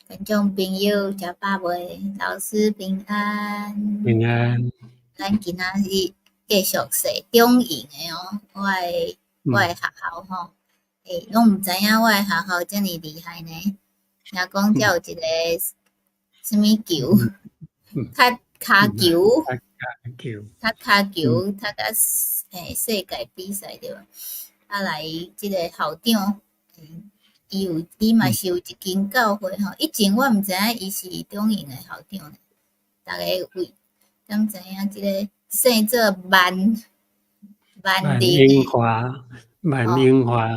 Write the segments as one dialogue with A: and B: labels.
A: 觀眾朋友食飽未？老師平安。
B: 平安。
A: 咱今仔日繼續說中營的哦，我的學校吼，欸，攏毋知影我的學校遮爾厲害呢。聽講遮有一個啥物球，踢跤球，
B: 踢跤，
A: 踢跤球，踢甲世界比賽對無？啊來，這个校長，伊嘛是有一間教會吼。以前我毋知影伊是中營的校長呢。逐家會敢知影這个姓做萬萬
B: 英華，萬英華，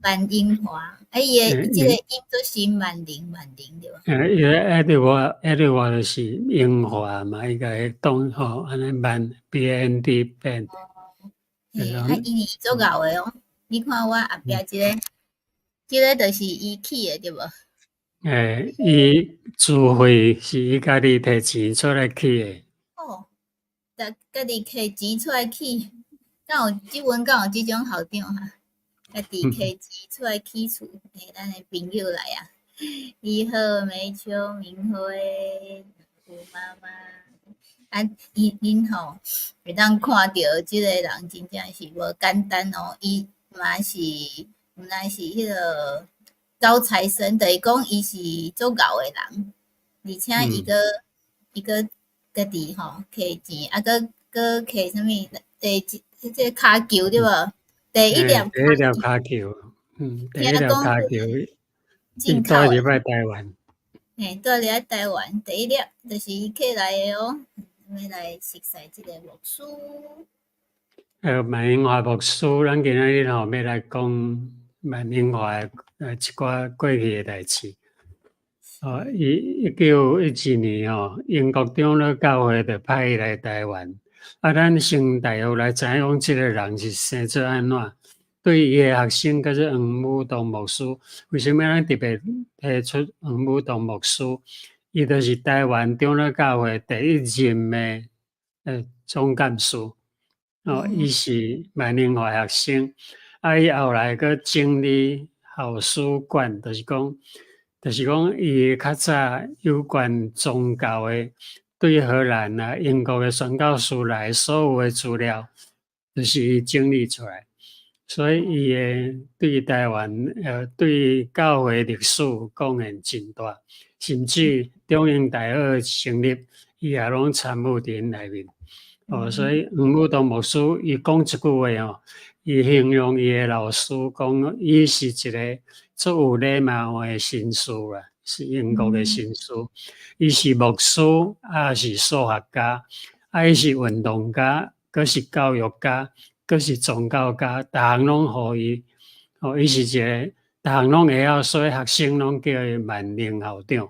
A: 萬英華。啊，伊的這个音做是萬靈萬靈對無？
B: 伊个愛德華就是英華嘛，伊共當吼按呢萬 B N D band。
A: 嘿，啊，伊是足𠢕的哦。你看我後壁這个，這个就是伊起的對無？
B: 欸，伊自費是伊家己提錢出來起的。
A: 哦，家己提錢出來起，敢有這陣敢有這種校長哈？家己提錢出來起厝，欸，咱的朋友來啊！你好，美秋明慧，吳媽媽。啊，伊𪜶吼會當看著這个人真正是無簡單哦，伊嘛是毋但是彼个高材生，就是講伊是足𠢕的人，而且伊閣家己吼提錢，啊閣閣提啥物？這跤球對無？第一粒
B: 第一粒跤球，第一粒跤球，伊帶入來台灣。
A: 嘿，帶入來台灣，第一粒就是伊起來的哦。欲來熟似這个牧師。
B: 萬英華牧師，咱今仔日吼欲來講萬英華的一寡過去的代誌。哦，伊1912年吼，英國長老教會就派伊來台灣。啊，咱先大約來知影講這个人是生做按怎？對伊的學生叫做黃武東牧師。為啥物咱特別提出黃武東牧師？伊就是台灣長老教會第一任的總幹事。哦，伊是萬靈華學生。啊，伊後來閣整理校史館，就是講伊較早有關宗教的，對荷蘭啊、英國的宣教師來所有的資料，就是伊整理出來。所以伊的對台灣對教會歷史貢獻真大，甚至中營大學成立，伊也攏參與佇內面。哦，所以黃武東牧師伊講一句話哦，伊形容伊的老師講，伊是一个足有禮貌的紳士啦，是英國的紳士。伊是牧師，啊是數學家，啊伊是運動家，閣是教育家，閣是宗教家，逐項攏予伊。哦，伊是一个逐項攏會曉，所以學生攏叫伊萬能校長。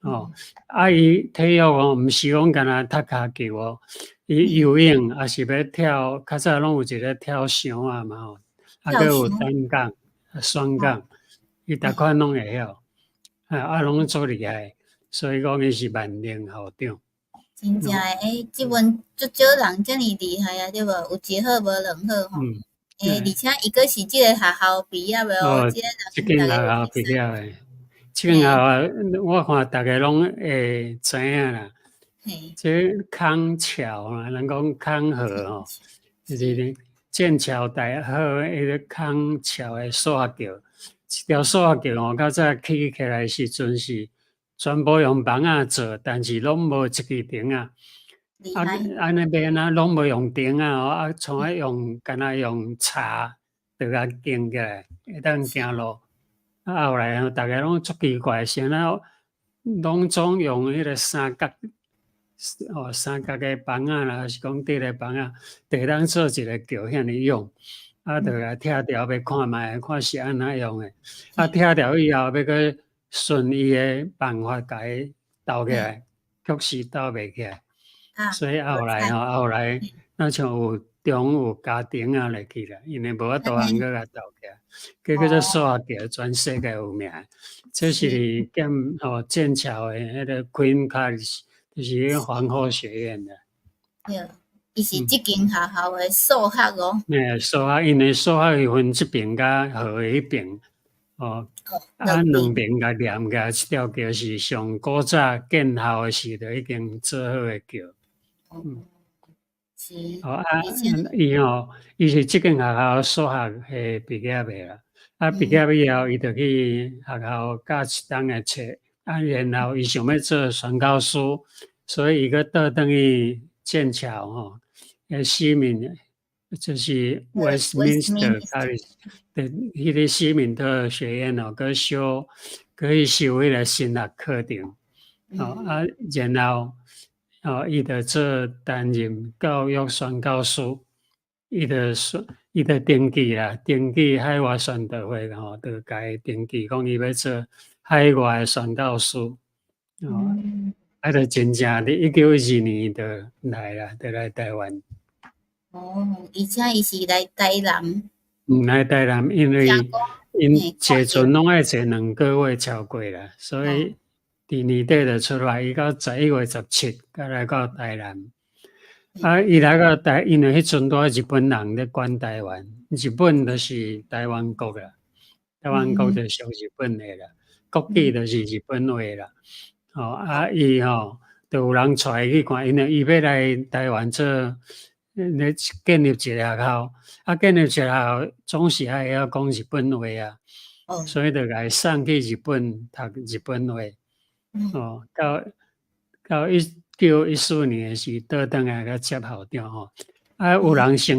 B: 哦，啊伊體育哦，毋是講干焦踢跤球哦，伊游泳抑是欲跳，較早攏有一个跳箱仔嘛吼，啊閣有單槓、雙槓，伊逐款攏會曉，啊攏足厲害，所以講伊是萬能校長。
A: 真正的，欸，這陣足少人遮爾厲害啊，對無？有一好無兩好吼。欸，而且伊閣是這个學校畢業的哦，這
B: 這間學校畢業的，這間學校我看逐家攏會知影啦。這康橋啊，人講康河吼，就是劍橋大學彼个康橋的數學橋，這條數學橋吼，較早起起來時陣是全部用枋仔做，但是攏無一支釘仔。啊，按呢欲按怎攏無用釘仔哦，啊，像愛用干焦用柴就共釘起來，會當行路。啊，後來吼，逐家攏足奇怪，啥物攏總用彼个三角，哦，三角的枋仔啦，抑是講直的枋仔，就會當做一个橋遐爾用。啊，就共拆掉欲看覓，看是按怎用的。啊，拆掉以後，欲閣順伊的辦法共伊鬥起來，確實鬥袂起來。所以後來吼，後來若像有中有加釘仔落去啦，因為無法度通閣共鬥起來。這叫做數學橋，全世界有名。這是佇劍橋的彼个 Queen College，就是彼个皇后學院的。
A: 對，伊是這間學校的數學哦。
B: 嘿，數學，因為數學是分這邊佮河彼邊。哦，啊，兩爿共連起來，這條橋是上古早建校的時就已經做好的橋。
A: 嗯，是。
B: 哦啊，伊吼，伊是這間學校數學系畢業的啦。啊，畢業以後，伊就去學校教一冬的冊，啊，然後伊想欲做宣教師，所以伊閣倒轉去劍橋吼，西敏，就是 Westminster College 的彼个西敏特學院哦，閣修，閣去修彼个神學課程，哦啊，然後哦，伊就做擔任教育宣教師，伊就說，伊就登記啦，登記海外宣道會吼，就共伊登記講伊欲做海外的宣教師，哦，啊，就真正佇1912年就來啦，就來台灣。
A: 哦，而且伊是來台南。
B: 嗯，來台南，因為𪜶坐船攏愛坐2個月超過啦，所以佇年底就出來，伊到11月17才來到台南。啊，伊來到台，因為彼陣拄日本人咧管台灣，日本就是台灣國啦，台灣國就屬日本的啦，國語就是日本話啦。吼，啊，伊吼就有人帶伊去看，因為伊欲來台灣做咧建立一個學校，啊，建立一個學校總是愛會曉講日本話啊，所以就共伊送去日本讀日本話。哦，到1914年的時，倒轉來閣接校長吼。啊，有人先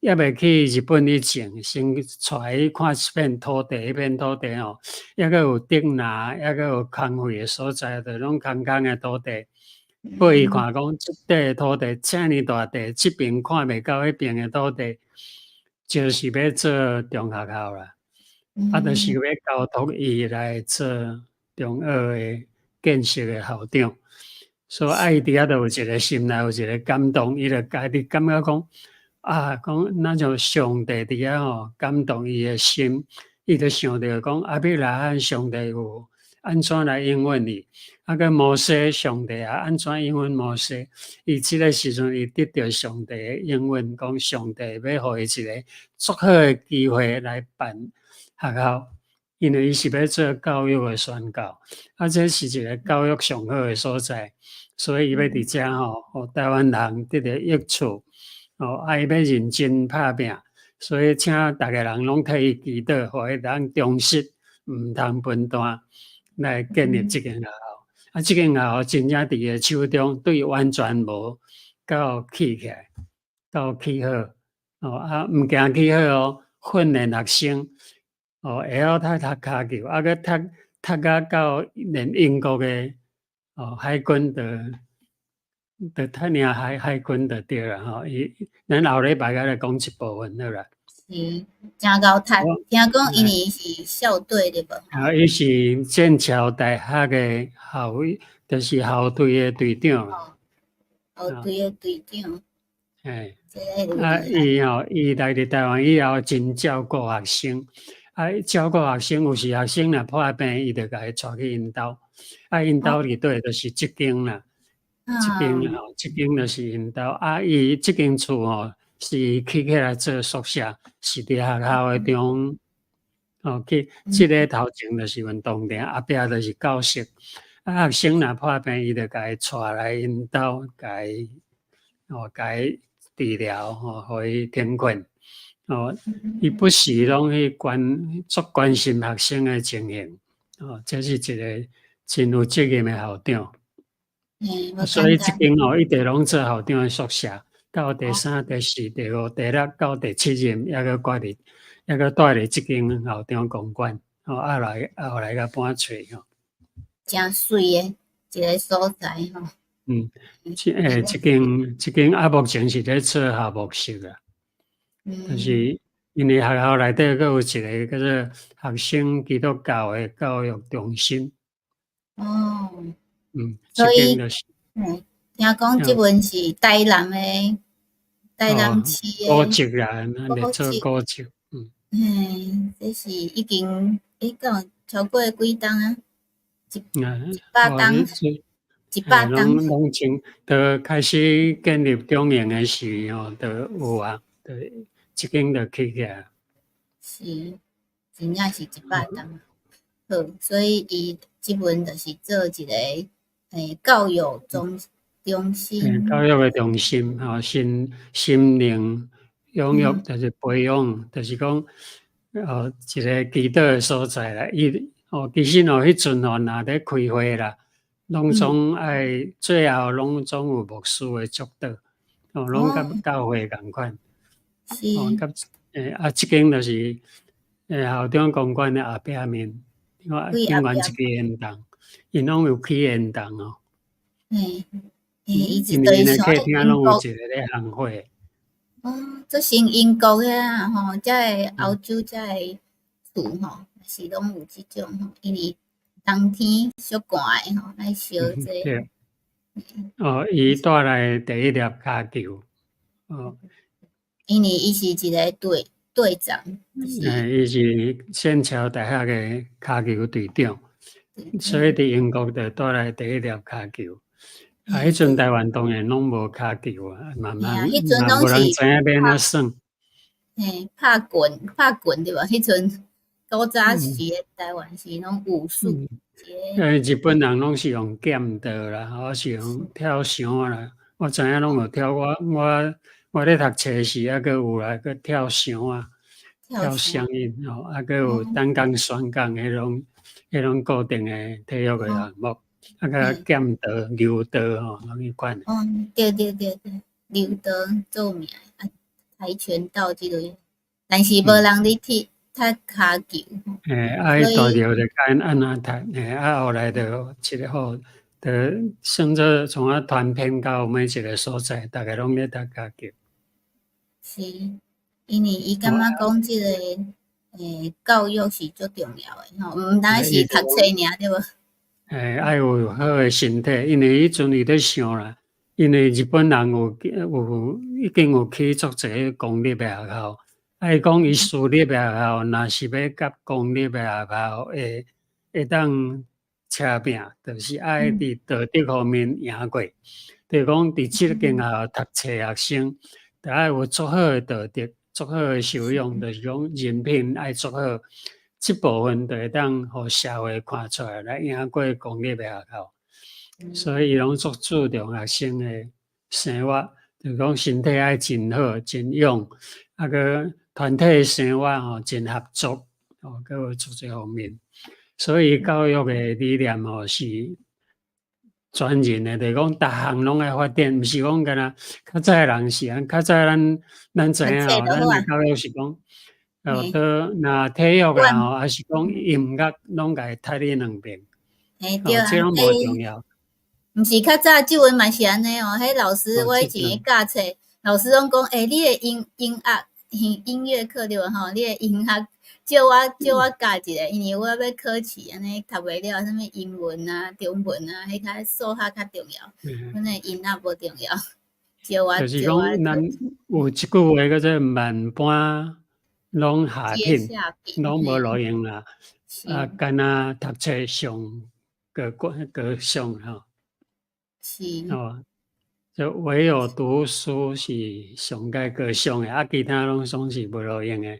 B: 猶未去日本以前，先帶伊看一片土地，彼片土地吼，猶閣有竹林，猶閣有空廢的所在，就攏空空的土地。予伊看講，這塊土地遮爾大塊，這爿看袂到彼爿的土地，就是欲做中學校啦。啊，就是欲交託伊來做中學的建設的校長。所以啊，伊佇遐就有一個心內有一個感動，伊就家己感覺講，啊，講若像上帝佇遐吼感動伊的心，伊就想著講亞伯拉罕上帝有按怎來應允伊，啊閣摩西上帝也按怎應允摩西，伊這个時陣伊得著上帝的應允，講上帝欲予伊一個足好的機會來辦學校，因為伊是欲做教育的宣教，啊，這是一個教育上好的所在，所以伊欲佇遮吼，予台灣人得著益處，哦，啊，伊欲認真拍拚，所以請逐个人攏替伊祈禱，予伊通忠實，毋通分擔來建立這間學校。啊，這間學校真正佇伊的手中，對完全無到起起來，到起好，哦，啊，毋驚起好哦，訓練學生，哦，會曉讀踢跤球，啊，閣讀讀甲到連英國的哦海軍都都讀領海軍就對啦吼。伊咱後禮拜閣來講這部分好啦。
A: 是，誠𠢕讀，聽講𪜶是校隊對無？
B: 啊，伊是劍橋大學的校，就是校隊的隊長。
A: 校隊的隊長。
B: 嘿，啊，伊吼，伊來佇台灣以後，真照顧學生。啊，照顧學生，有時學生若破病，伊就共伊帶去𪜶兜。啊，𪜶兜佇佗就是這間啦，這間吼，這間就是𪜶兜。啊，伊這間厝吼，是起起來做宿舍，是佇學校的中，哦，去這个頭前就是運動場，後壁就是教室。啊，學生若破病，伊就共伊帶來𪜶兜，共伊哦，共伊治療吼，予伊停困。哦，伊不時攏去關足關心學生的情形。哦，這是一個真有責任的校長。所以這間哦，一直攏做校長的宿舍。到第三、第四、第五、第六到第七任，猶閣掛佇，猶閣蹛佇這間校長公館。哦，後來後來閣搬出吼。
A: 誠媠的一个所在吼。
B: 嗯，這間啊，目前是咧做校牧室啦。但是因為學校內底閣有一個叫做學生基督教的教育中心。
A: 哦。
B: 嗯，
A: 所以，
B: 這間就是。
A: 聽講這門是台南的，台南市的。
B: 古蹟啦，咱咧做古蹟，嗯。
A: 嘿，這是已經欸，敢有超過幾冬啊？100冬，100冬。
B: 攏從就開始建立中營的時吼，就有啊，就這間就起起來。
A: 是，真正是100冬。好，所以伊這陣就是做一個教育中心。
B: 教育的中心吼，心靈養育就是培養，就是講一個祈禱的所在啦。伊哦，其實哦，彼陣吼，若咧開會啦，攏總愛最後攏總有牧師的祝禱，哦，攏佮教會仝款。哦，佮啊，這間就是校長公館的後壁面，我頂懸一個煙囱，𪜶攏有起煙囱哦。
A: 嘿，伊
B: 因為𪜶的客廳攏有一個咧烘火。
A: 哦，這像英國遐吼，這個歐洲這个厝吼，是攏有這種吼，因為冬天足寒的吼，愛燒這個。
B: 對。哦，伊帶來第一粒跤球。哦。
A: 因為伊是一個隊長。
B: 伊是劍橋大學的跤球隊長，所以佇英國就帶來第一粒跤球。啊，彼陣台灣當然攏無跤球啊，慢慢嘛無人知影欲按怎耍。
A: 嘿，拍棍拍棍對無？彼陣古早時的台灣是攏武術。
B: 日本人攏是用劍道啦，抑是用跳繩啦。我知影攏有跳，我咧讀冊時猶閣有來閣跳繩啊，跳繩𪜶吼，猶閣有單槓、雙槓彼種固定的體育的項目。啊閣劍道、柔道吼，攏彼款。
A: 哦，對對對對，柔道著名，啊，跆拳道這類，但是無人咧踢踢跤球。
B: 嘿，啊，伊大著就教𪜶按怎踢，嘿，啊，後來就一個好，就算做從啊傳遍到每一個所在，逐家攏咧踢跤球。
A: 是，因為伊感覺講這個教育是足重要的吼，毋單是讀冊爾對無？
B: 嘿，愛有好的身體，因為彼陣伊咧想啦，因為日本人有已經有起足濟公立的學校，啊伊講伊私立的學校，若是欲佮公立的學校會當車拼，就是愛佇道德方面贏過。就是講佇這間學校讀冊學生，著愛有足好的道德、足好的修養，就是講人品愛足好。這部分就會當予社會看出來，來贏過公立的學校。所以伊攏足注重學生的生活，就是講身體愛真好、真勇，啊閣團體生活吼真合作，哦，閣有足這方面。所以教育的理念吼是全人的，就是講逐項攏愛發展，毋是講干焦較早的人是按，較早咱知影吼，咱的教育是講，哦，都若體育啦吼，抑是講音樂，攏共伊踢去兩邊。
A: 嘿，對啊，
B: 這攏無重要。
A: 毋是較早這陣嘛是按呢哦，彼老師我以前咧教冊，老師攏講，欸，你的音樂音樂課對無吼？你的音樂借我教一下，因為我欲考試，按呢讀袂了，啥物英文啊、中文啊，彼較數學較重要，阮的音樂無重要。借我
B: 就是講，咱有一句話叫做萬般攏下品，攏無路用啦。啊，干焦讀冊上高高尚吼。
A: 是。
B: 哦，就唯有讀書是上蓋高尚的，啊，其他攏總是無路用的。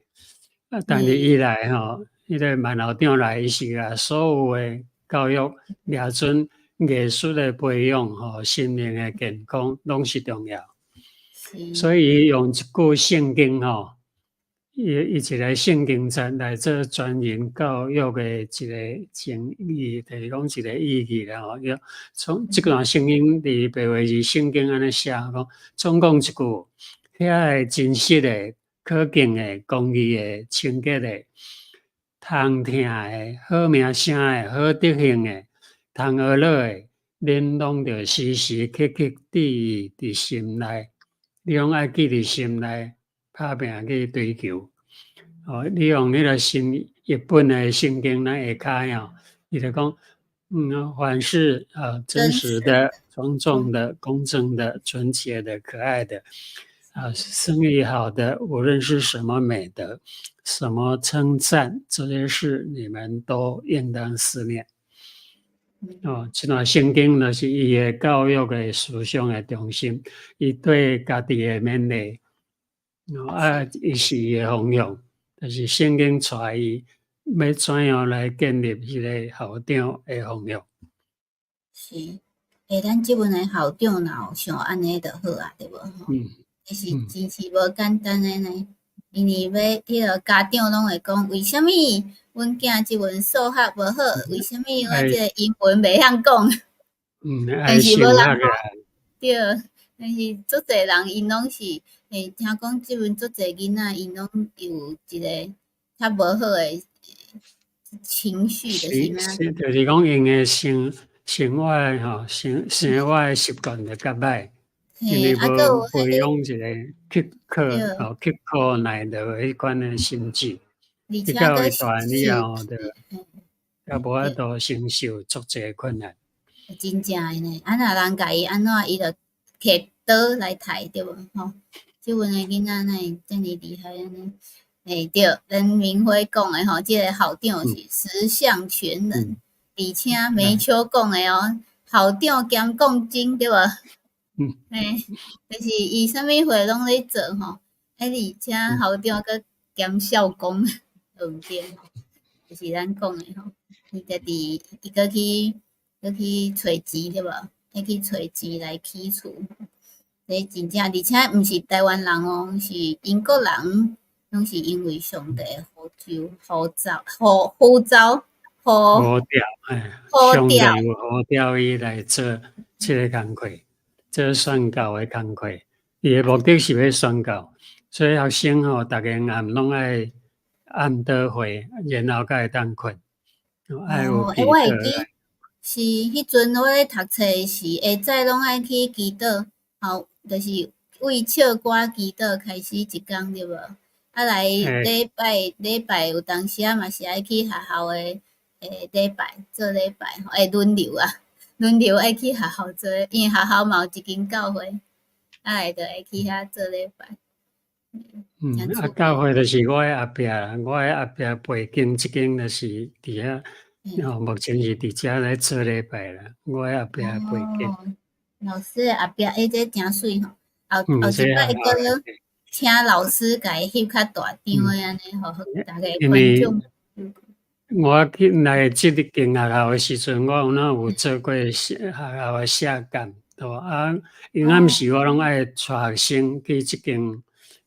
B: 啊，但是伊來吼，彼個萬校長來，伊是共所有的教育掠準藝術的培養吼，心靈的健康攏是重要。所以伊用一句聖經吼，伊一個聖經節來做全人教育的一個精義，就是講一個意義啦吼。從這段聖經佇白話字聖經按呢寫講，總講一句，遐個真實的、可敬的、公義的、清潔的、通聽的、好名聲的、好德行的、通學樂的，恁攏著時時刻刻記伊佇心內，你攏愛記佇心內，拍拚去追求。哦，你用彼個新譯本的聖經咱下跤吼，伊就講，凡是真實的、莊重的、公正的、純潔的、可愛的，啊，聲譽好的，無論是什麼美德，什麼稱讚，這些事你們都應當思念。哦，這段聖經就是伊的教育的思想的中心，伊對家己的勉勵，哦啊，伊是伊的方向，就是聖經帶伊欲怎樣來建立彼个校長的方向。
A: 是，欸，咱這陣的校長若有像按呢就好啊，對無吼？這是真是無簡單的呢，因為欲彼个家長攏會講，為啥物阮囝這門數學無好？為啥物我這个英文袂曉講？但是無人講，對，但是足濟人𪜶攏是，欸，聽講這陣足濟囡仔𪜶攏有一个較無好的情緒，就是
B: 是，就是講𪜶的生活吼，生活的習慣就較歹，因為無培養一个刻苦吼、刻苦耐勞彼款的心智，
A: 而且
B: 到伊大漢以後，就也無法度承受足濟困難。
A: 真正的呢，啊若人共伊按怎，伊就提刀來刣，對無吼？這陣的囡仔哪會遮爾厲害按呢？欸，對，咱明輝講的吼，這个校長是十項全能，而且梅秋講的哦，校長兼講經，對無？欸，就是伊啥物貨攏咧做吼，啊而且校長閣兼校工，對毋對？就是咱講的吼，伊家己伊閣去閣去揣錢，對無？愛去揣錢來起厝，這真正，而且毋是台灣人哦，是英國人，攏是因為上帝呼召、呼召、呼呼召、呼
B: 呼召，欸，上帝有呼召伊來做這个工課，做宣教的工課。伊的目的是欲宣教，所以學生吼，逐个暗攏愛暗禱會，然後才會當睏。愛有
A: 哦，欸，我會記是彼陣我咧讀冊時，下早攏愛去祈禱，吼，就是為唱歌祈禱開始一工，對無？啊來禮拜有當時仔嘛是愛去學校的禮拜做禮拜吼，會輪流啊，輪流愛去學校做，因為學校嘛有一間教會，啊來就會去遐做禮拜。
B: 嗯，啊，教會就是我的後壁，我的後壁背景這間就是佇遐，哦，目前是佇遮咧做禮拜啦。我的後壁背景。
A: 哦，老師的後壁，欸，這誠媠吼，後後一擺閣請老師共伊翕較大張的按呢，予逐个觀眾。
B: 我去來這個間學校的時陣，我有哪有做過學校的社監，對無？啊，因暗時我攏愛帶學生去這間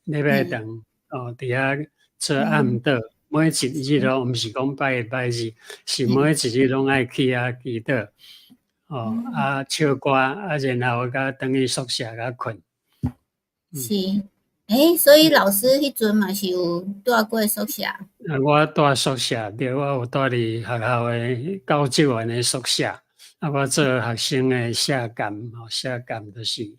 B: 禮拜堂，哦，佇遐做暗禱，每一日哦，毋是講拜一拜二，是每一日攏愛去遐祈禱，哦，啊，唱歌，啊，然後才轉去宿舍佮睏。
A: 是，欸，所以老師彼陣嘛是有蹛過宿舍？
B: 啊，我蹛宿舍，對，我有蹛佇學校的教職員的宿舍，啊，我做學生的舍監，吼，舍監就是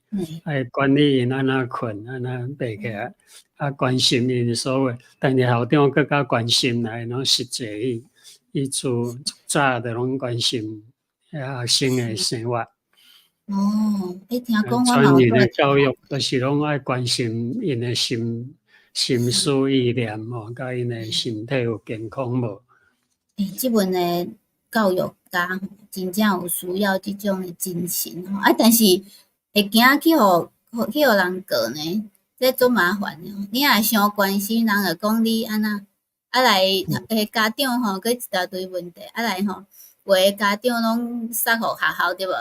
B: 愛管理𪜶按怎睏，按怎爬起來，啊，關心𪜶所有，但是校長閣較關心啦，𪜶攏實際伊伊自早就攏關心學生的生活。
A: 哦，欸，聽講我
B: 全人的教育，就是攏愛關心𪜶的心思意念吼，佮𪜶的身體有健康無？
A: 欸，這陣的教育家真正有需要這種的精神吼，啊，但是會驚去予人告呢，這足麻煩的。你若傷關心，人就講你按怎，啊來，欸，家長吼，閣一大堆問題，啊來吼，有的家長攏殺予學校對無？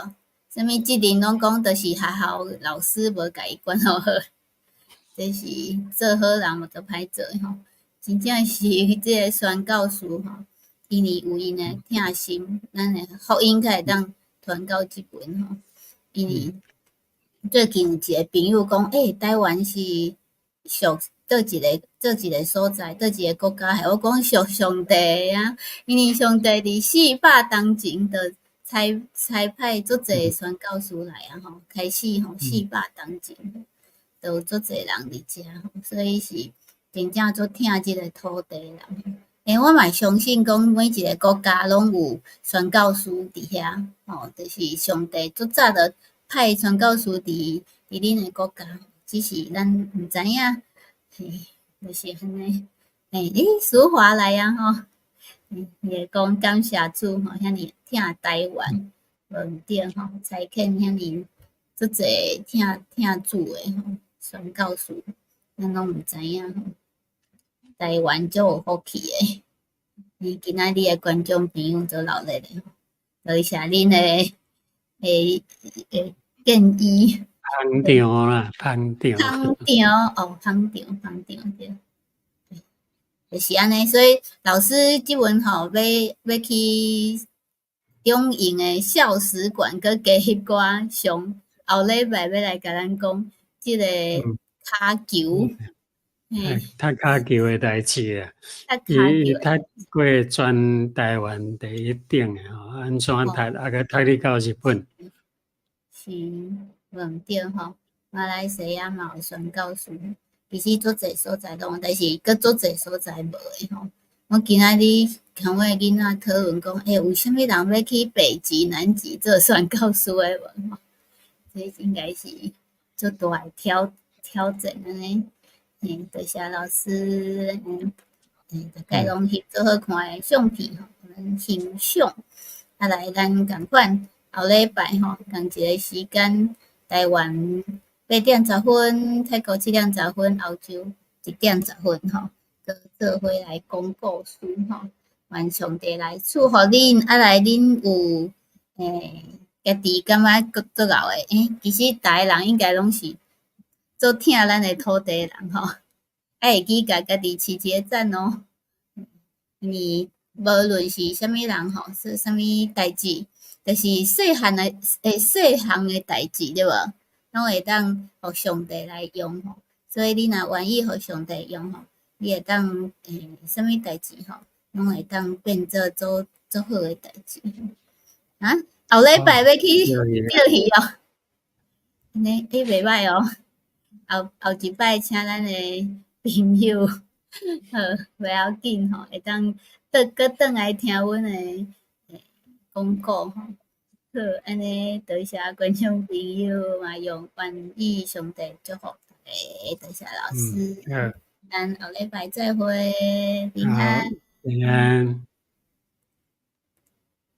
A: 啥物責任攏講，就是學校老師無共伊管好好，這是做好人嘛足歹做的吼。真正是這个宣教師吼，因為有𪜶的疼心，咱的福音才會當傳到這邊吼。因為最近有一个朋友講，欸，台灣是屬佗一個所在，佗一个國家，我講屬上帝啊，因為上帝佇400冬前就差派足濟宣教師來啊吼，開始吼400冬前就有足濟人佇遮，所以是真正足疼這个土地人。欸，我嘛相信講每一个國家攏有宣教師佇遐，吼，就是上帝足早就派宣教師佇恁的國家，只是咱毋知影，嘿，就是按呢。欸，欸，淑華來啊吼，伊會講感謝主吼，遐爾疼台灣，無毋對吼，差遣遐爾足濟疼主的吼宣教師，咱攏毋知影吼。台灣足有福氣的。你今仔日的觀眾朋友做熱烈的，多謝恁的建議。
B: 捧場啦，捧場。
A: 捧場哦，捧場捧場對，就是按呢。所以老師這陣吼，欲去中營的校史館，閣加翕寡相。後禮拜欲來共咱講這个跤球。
B: 嘿，踢跤球的代誌啊，
A: 踢跤
B: 伊踢過全台灣第一等的吼，按怎踢啊閣踢得到日本？
A: 是，無毋對吼。馬來西亞嘛有宣教師，其實足濟所在攏有，但是閣足濟所在無的吼。我今仔日共我的囡仔討論講，欸，有啥物人欲去北極、南極做宣教師的無？吼，這應該是足大的挑戰按呢。嘿，多謝老師，大概攏翕做好看的相片吼，咱欣賞。啊來，咱仝款後禮拜吼，仝一个時間，台灣8點10分，泰國7點10分，歐洲1點10分吼，閣做伙來講故事吼。願上帝來賜福恁，啊來恁有家己感覺閣足𠢕的，其實逐个人應該攏是足疼咱的土地的人吼，愛會記共家己揤一个讚哦。因為無論是啥物人吼，做啥物代誌，就是細漢的細項的代誌對無？攏會當予上帝來用吼。所以你若願意予上帝用吼，你會當啥物代誌吼，攏會當變做做足好的代誌。啊，後禮拜欲去釣魚哦，按呢袂䆀哦。後後一擺請咱的朋友，好，袂要緊吼，會當轉閣轉來聽阮的廣告吼。好，按呢多謝觀眾朋友嘛，用願意上帝祝福大家，多謝老師。咱後禮拜再會，平安。
B: 平安。